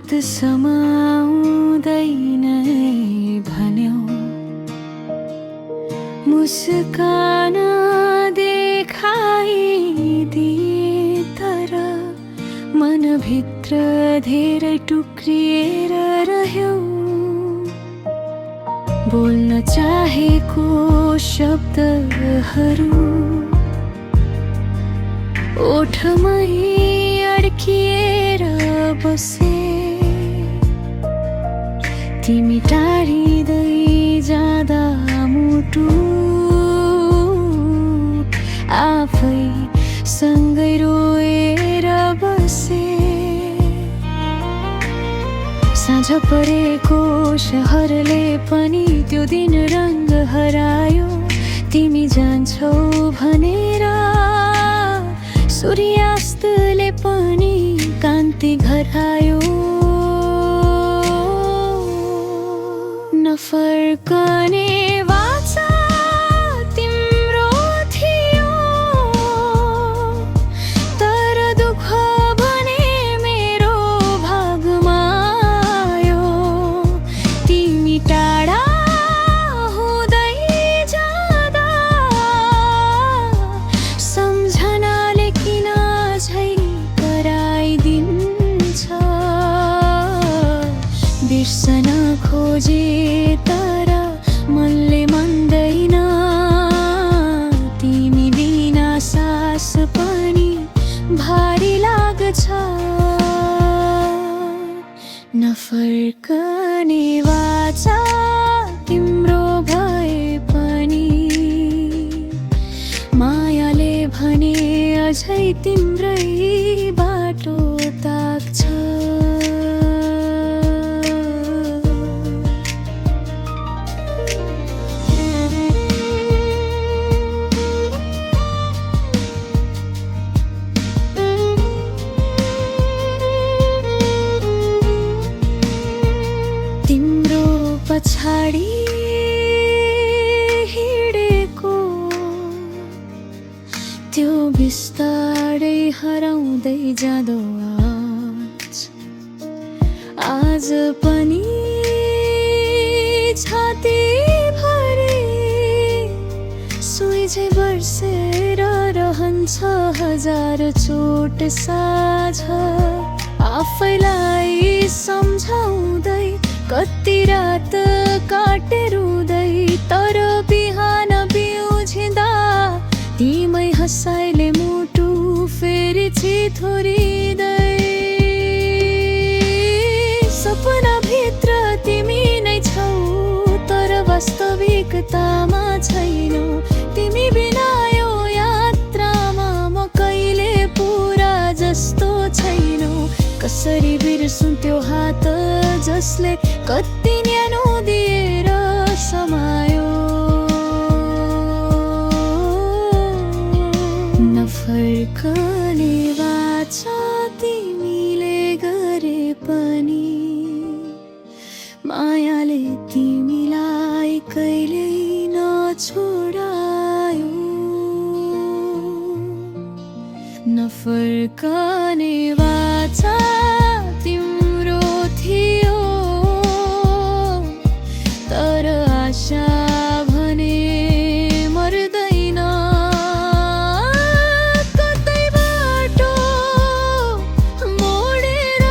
वक्त समाउँदैन भन्यौ, मुस्कान देखाइदिए तर मनभित्र धेरै टुक्रिएर रह्यौ। बोल्न चाहेको शब्दहरू ओठमै अड्किएर बसे। तिमी टाढिँदै जाँदा मुटु आफै सँगै रोएर बसे। साँझ परेको शहरले पनि त्यो दिन रङ्ग हरायो। तिमी जान्छौ भनेर सूर्यास्तले पनि कान्ति घरायो। नफर्कने वाचा तिम्रो थियो, तर दुःख भने मेरो भागमा आयो। तिमी टाढा हुँदै जाँदा सम्झनाले किन झै कराइदिन्छ। बिर्सन खोजे तर मनले मान्दैन, तिमी बिना सास पनि भारी लाग्छ। नफर्कने वाचा तिम्रो भए पनि मायाले भने अझै तिम्रै बाटो ताक्छ। पछाडि हिँडेको त्यो बिस्तारै हराउँदै जाँदो आज पनि छाती भरि सुइझै बर्सेर रहन्छ हजार चोट साझ। आफैलाई सम्झाउँदै कति रात काटे रुँदै, तर बिहान बिउझिँदा तिमै हँसाइले मुटु फेरि छिथोरिँदै। सपनाभित्र तिमी नै छौ, तर वास्तविकतामा छैनौ। तिमी बिना यो यात्रामा म कहिले पुरा जस्तो छैनौ। कसरी बिर्सुँ त्यो हात जसले कति न्यानो दिएर समायो। नफर्कने वाचा तिमीले गरे पनि मायाले तिमीलाई कहिल्यै नछोडायो। नफर्कने वाचा तिम्रो थियो, तर आशा भने मर्दैन। कतै बाटो मोडेर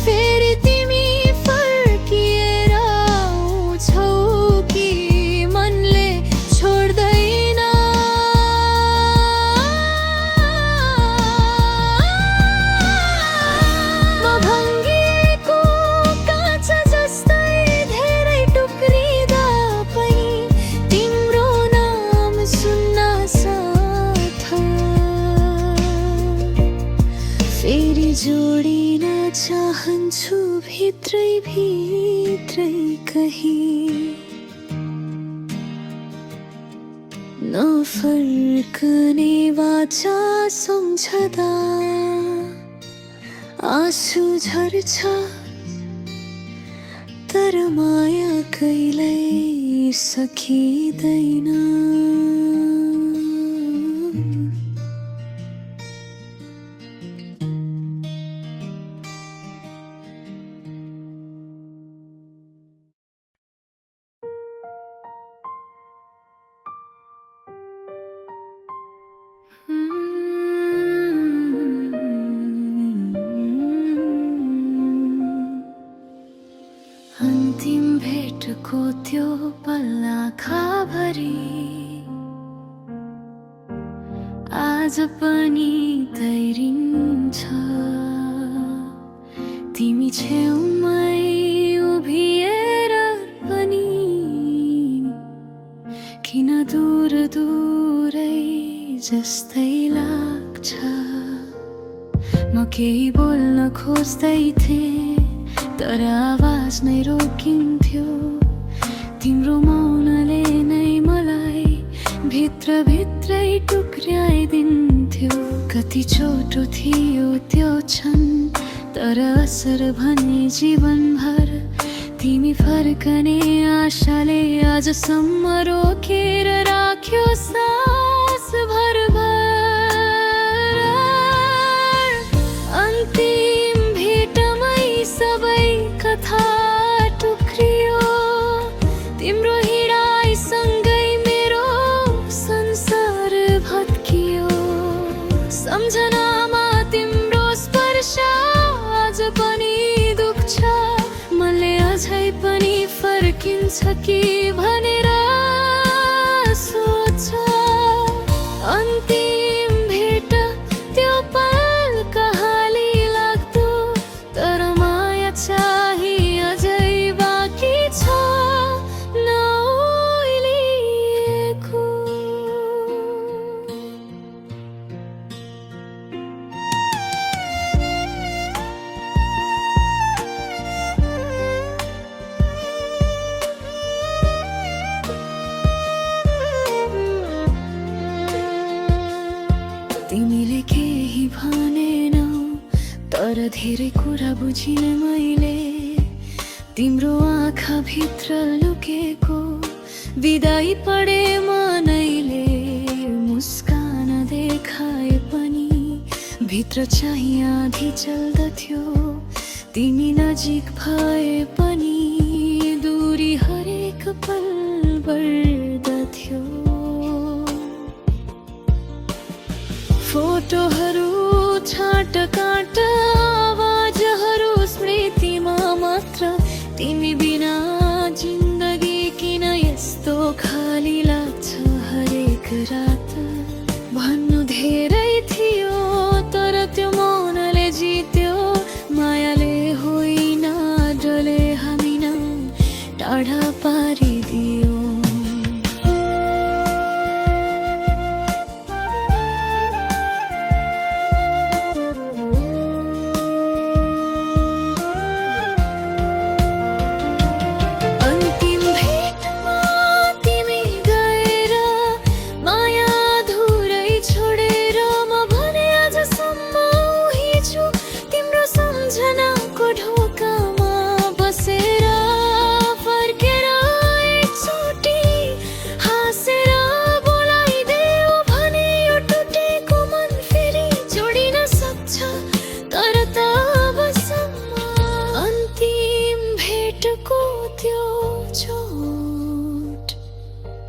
फेरि तिमी फर्किएर आउँछौ कि मनले छोड्दैन। फेरि जोडिन चाहन्छु भित्रै भित्रै कहीँ। नफर्कने वाचा सम्झदा आँसु झर्छ, तर माया कहिल्यै सकिँदैन। भेटको त्यो पल आँखाभरि आज पनि तैरिन्छ। तिमी छेउमै उभिएर पनि किन दूर दूरै जस्तै लाग्छ। म केही बोल्न खोज्दै थिएँ तर आवाज नै रोकिन्थ्यो। तिम्रो मौनले नै मलाई भित्रभित्रै टुक्र्याइदिन्थ्यो। कति छोटो थियो त्यो क्षण तर असर भने जीवनभर। तिमी फर्कने आशाले आजसम्म रोकेर राख्यो सास भर भर। अन्तिम भेटमै सबै कथा टुक्रियो। तिम्रो हिँडाइसँगै मेरो संसार भत्कियो। सम्झनामा तिम्रो स्पर्श आज पनि दुख्छ। मनले अझै पनि फर्किन्छ कि भनेर सोच। अन्तिम भेट त्यो पल कहाली लाग्दो तर माया चाहिँ अझै बाँकी छ नओइलिएको। तिमीले केही भनेनौ तर धेरै कुरा बुझिने मैले। तिम्रो आँखाभित्र लुकेको बिदाई पढे मनैले। मुस्कान देखाए पनि भित्र चाहिँ आधी चल्दथ्यो। तिमी नजिक भए पनि दूरी हरेक पल बढ्दथ्यो। फोटोहरू छाँट काँट आवाजहरू स्मृतिमा मात्र। तिमी बिना जिन्दगी किन यस्तो खाली लाग्छ हरेक रात। भन्नु धेरै थियो तर त्यो मौनले जित्यो। मायाले होइन डरले हामीलाई टाढा पारिदियो।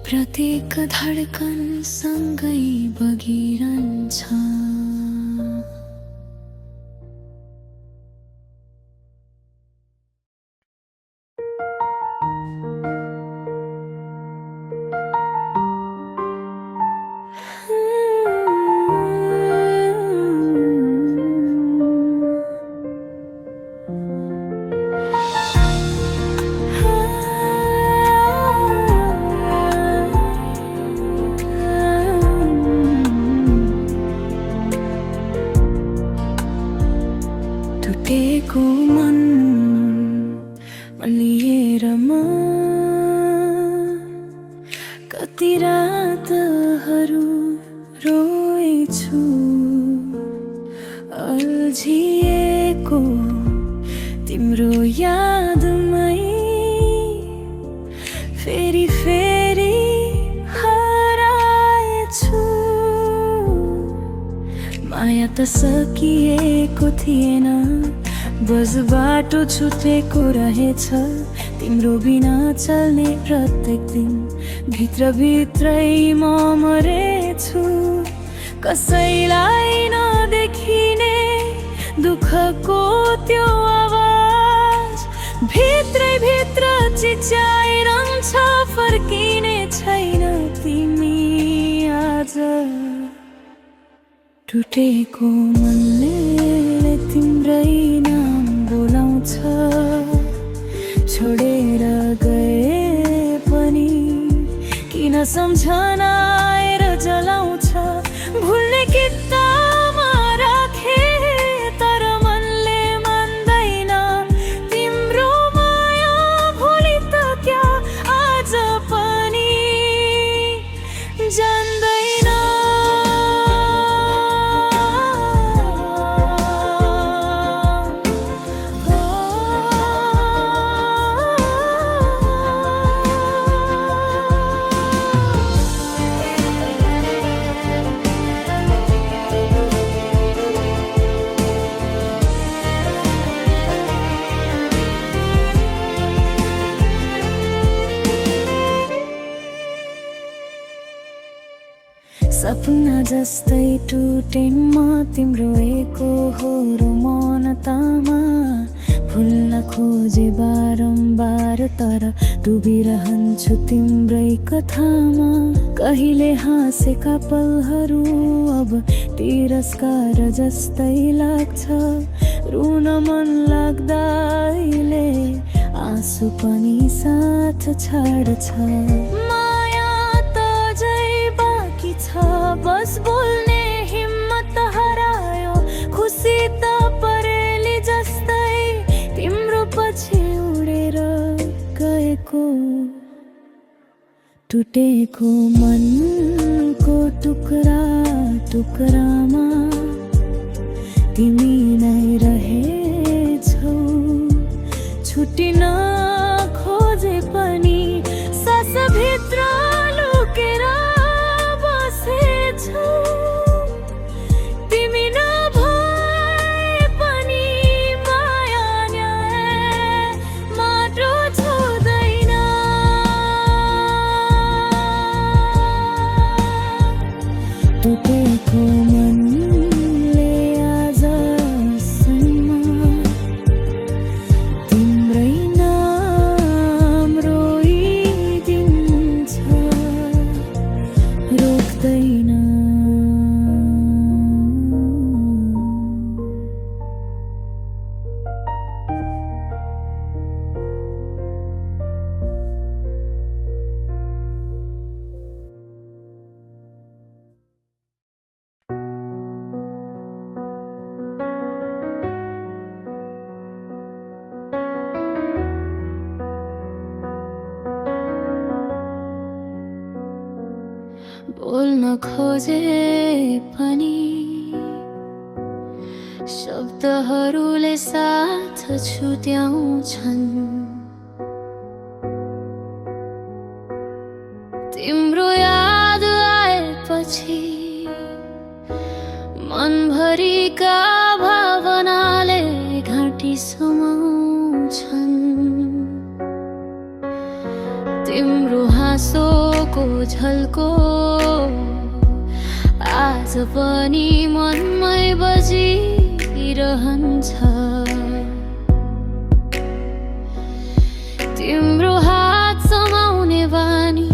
प्रत्येक धडकन सँगै बगिरहन्छ। टुटेको मन लिएर म कति रातहरू रोएछु। अल्झिएको तिम्रो यादमै फेरि फेरि हराएछु। माया त सकिएको थिएन बस बाटो छुटेको रहेछ। तिम्रो बिना चल्ने प्रत्येक दिन भित्रभित्रै म मरेछु। कसैलाई नदेखिने दुःखको त्यो आवाज भित्रै भित्र चिच्याइरहन्छ फर्किने छैन तिमी आज टुटेको मनले तिम्रै नाम बोलाउँछ छोडेर गए पनि किन सम्झना आएर जलाउँछ भुल्ने किताबमा राखे तर मनले मान्दैन तिम्रो माया भोलि त क्या आज पनि जान्दैन सपना जस्तै टुटेन म तिम्रो एकहोरो मौनतामा भुल्न खोजे बारम्बार तर डुबिरहन्छु तिम्रै कथामा कहिले हाँसेका पलहरू अब तिरस्कार जस्तै लाग्छ रुन मन लाग्दाले आँसु पनि साथ छाड्छ बस बोल्ने हिम्मत हरायो खुसी त परेली जस्तै तिम्रो पछि उडेर गएको टुटेको मनको टुक्रा टुक्रामा तिमी नै रहेछौ छुटिन खोजे पनि सासभित्र लुकेर तिमी नभए पनि माया न्याय माटो छुँदैन टुटेको मनले आजसम्म तिम्रै नाम रोइदिन्छ रोक्दैन बोल्न खोजे पनि शब्दहरूले साथ छुट्याउँछन् तिम्रो याद आएपछि मनभरिका भावनाले घाँटी समाउँछन् तिम्रो हाँसोको झल्को आज पनि मनमै बजिरहन्छ तिम्रो हात समाउने बानी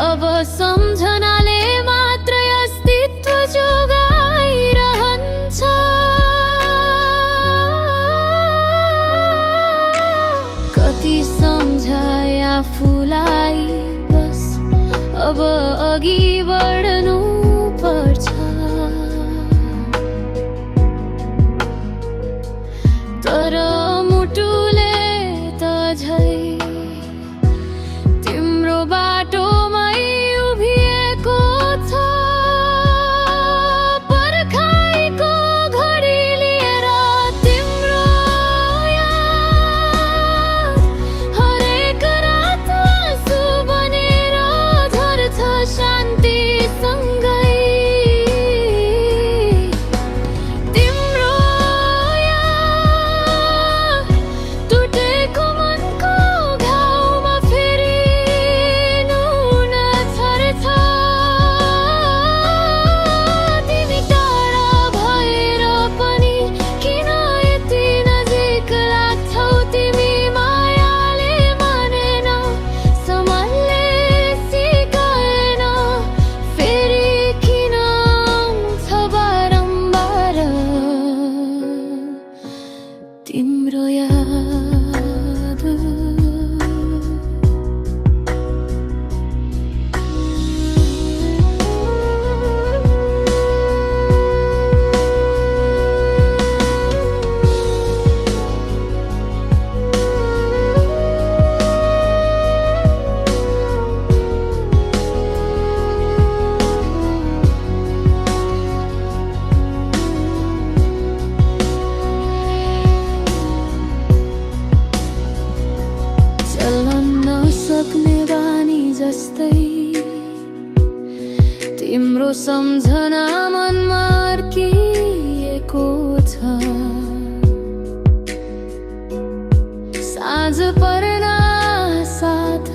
अब सम्झनाले मात्र अस्तित्व जोगाइरहन्छ कति सम्झाए आफूलाई बस अब अघि बढ्नु पर्छ तर मुटुले त झै तिम्रो बाटोमै उभिएको छ पर्खाइको घडी लिएर तिम्रो याद हरेक रात आँसु बनेर झर्छ शान्ति सम्झना मनमा अर्किएको छ। साँझ पर्न साथ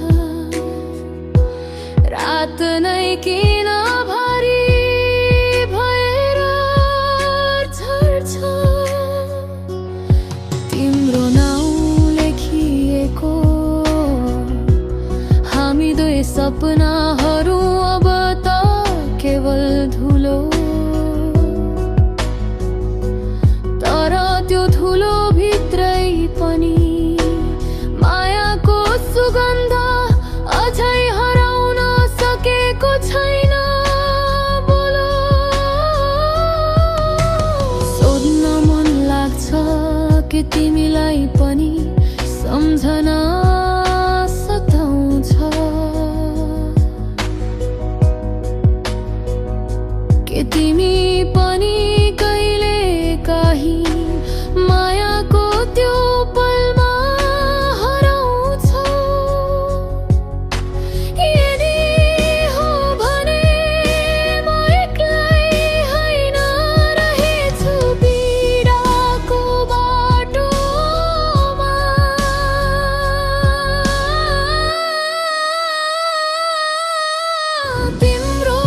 रात नै किन भारी भएर झर्छ। तिम्रो नाउँ लेखिएको हामी दुई सपनाहरू अब त केवल धुलो। तर त्यो धुलो भित्रै पनि मायाको सुगन्ध अझै हराउन सकेको छैन। बोलो सोध्न मन लाग्छ कि तिमीलाई पनि सम्झना सताउँछ कि तिमी पनि कहिले काहीँ मायाको त्यो पलमा हराउँछौ। यदि हो भने म एक्लै होइन रहेछु पीडाको बाटोमा। तिम्रो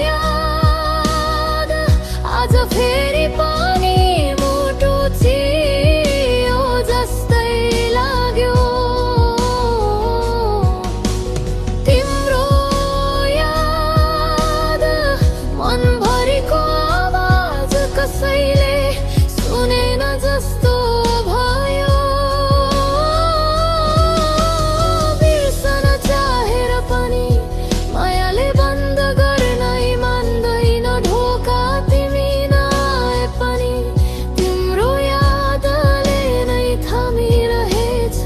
याद आज फेरि पनि मुटु चियो जस्तै लाग्यो। तिम्रो याद मनभरिको आवाज कसैले सुनेन जस्तो भयो। बिर्सन चाहेर पनि मायाले बन्द गर्नै मान्दैन ढोका। तिमी नआए पनि तिम्रो यादले नै थामिरहेछ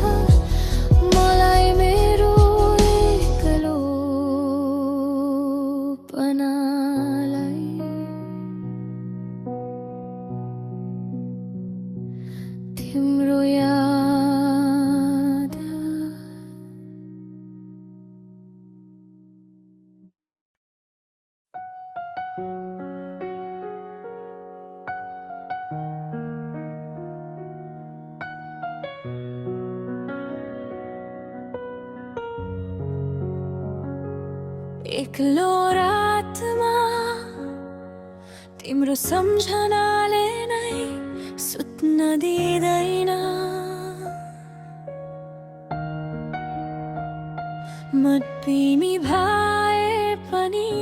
मलाई मेरो एक्लोपनालाई। तिम्रो याद एक्लो रातमा तिम्रो सम्झनाले नै सुत्न दिँदैन। मत्पिमी भए पनि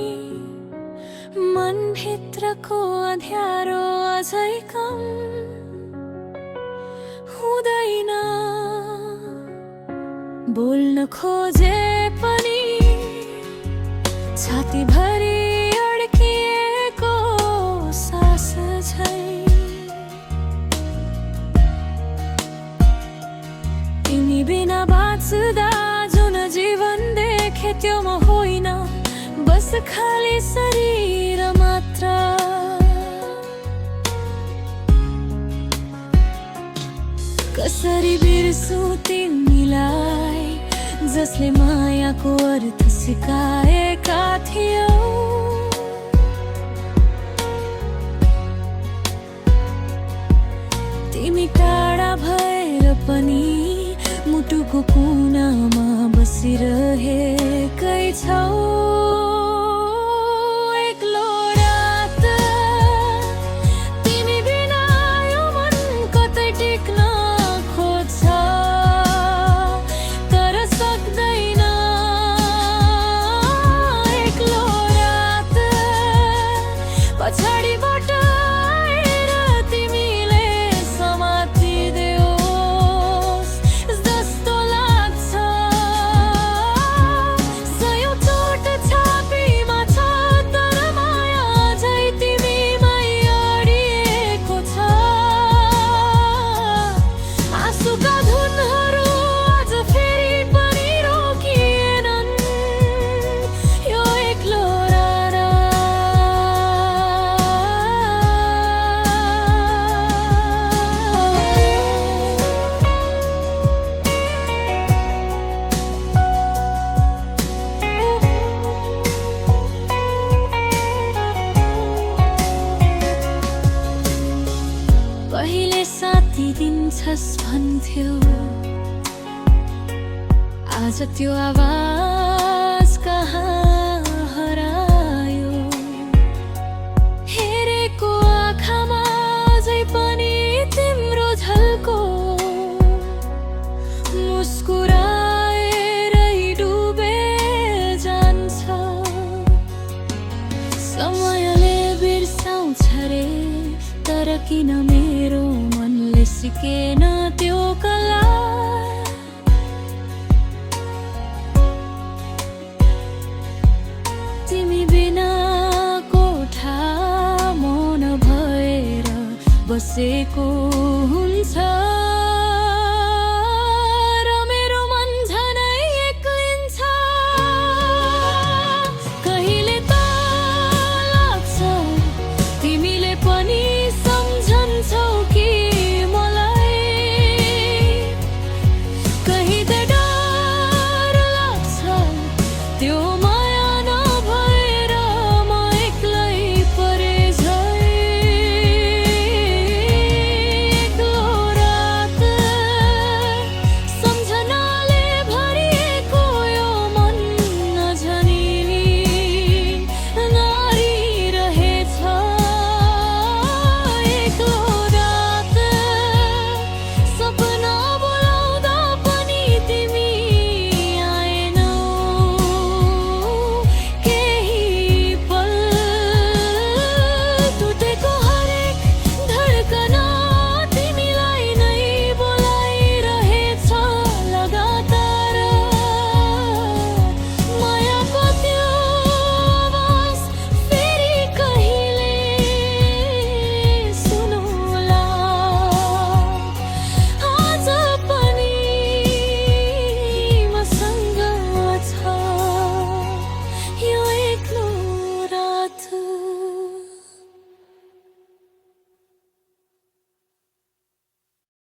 मनभित्रको अँध्यारो अझै कम हुँदैन। बोल्न खोजे पनि छातीभरि अड्किएको सास झै। तिमी बिना बाँच्दा जुन जीवन देखे त्यो म होइन, बस खाली शरीर मात्र। कसरी बिर्सु तिमीलाई जसले मायाको अर्थ सिकाएका थियौ। तिमी टाढा भएर पनि मुटुको कुनामा बसिरहेकै छौ। एक्लो रात तिमी बिना यो मन कतै टिक्न खोज्छ, तर सक्दैन। एक्लो रात पछाडिबाट आएर तिमीले समातिदेओस् जस्तो लाग्छ। सयौं चोट छापे बिर्सिदिन्छस् भन्थ्यौ आज त्यो आवाज कहाँ हरायो हेरेको आँखामा अझै पनि तिम्रो झल्को मुस्कुराएरै डुबे जान्छ समयले बिर्साउँछ रे तर किन मेरो मनले सिकेन त्यो कला तिमी बिना कोठा मौन भएर बसेको हुन्छ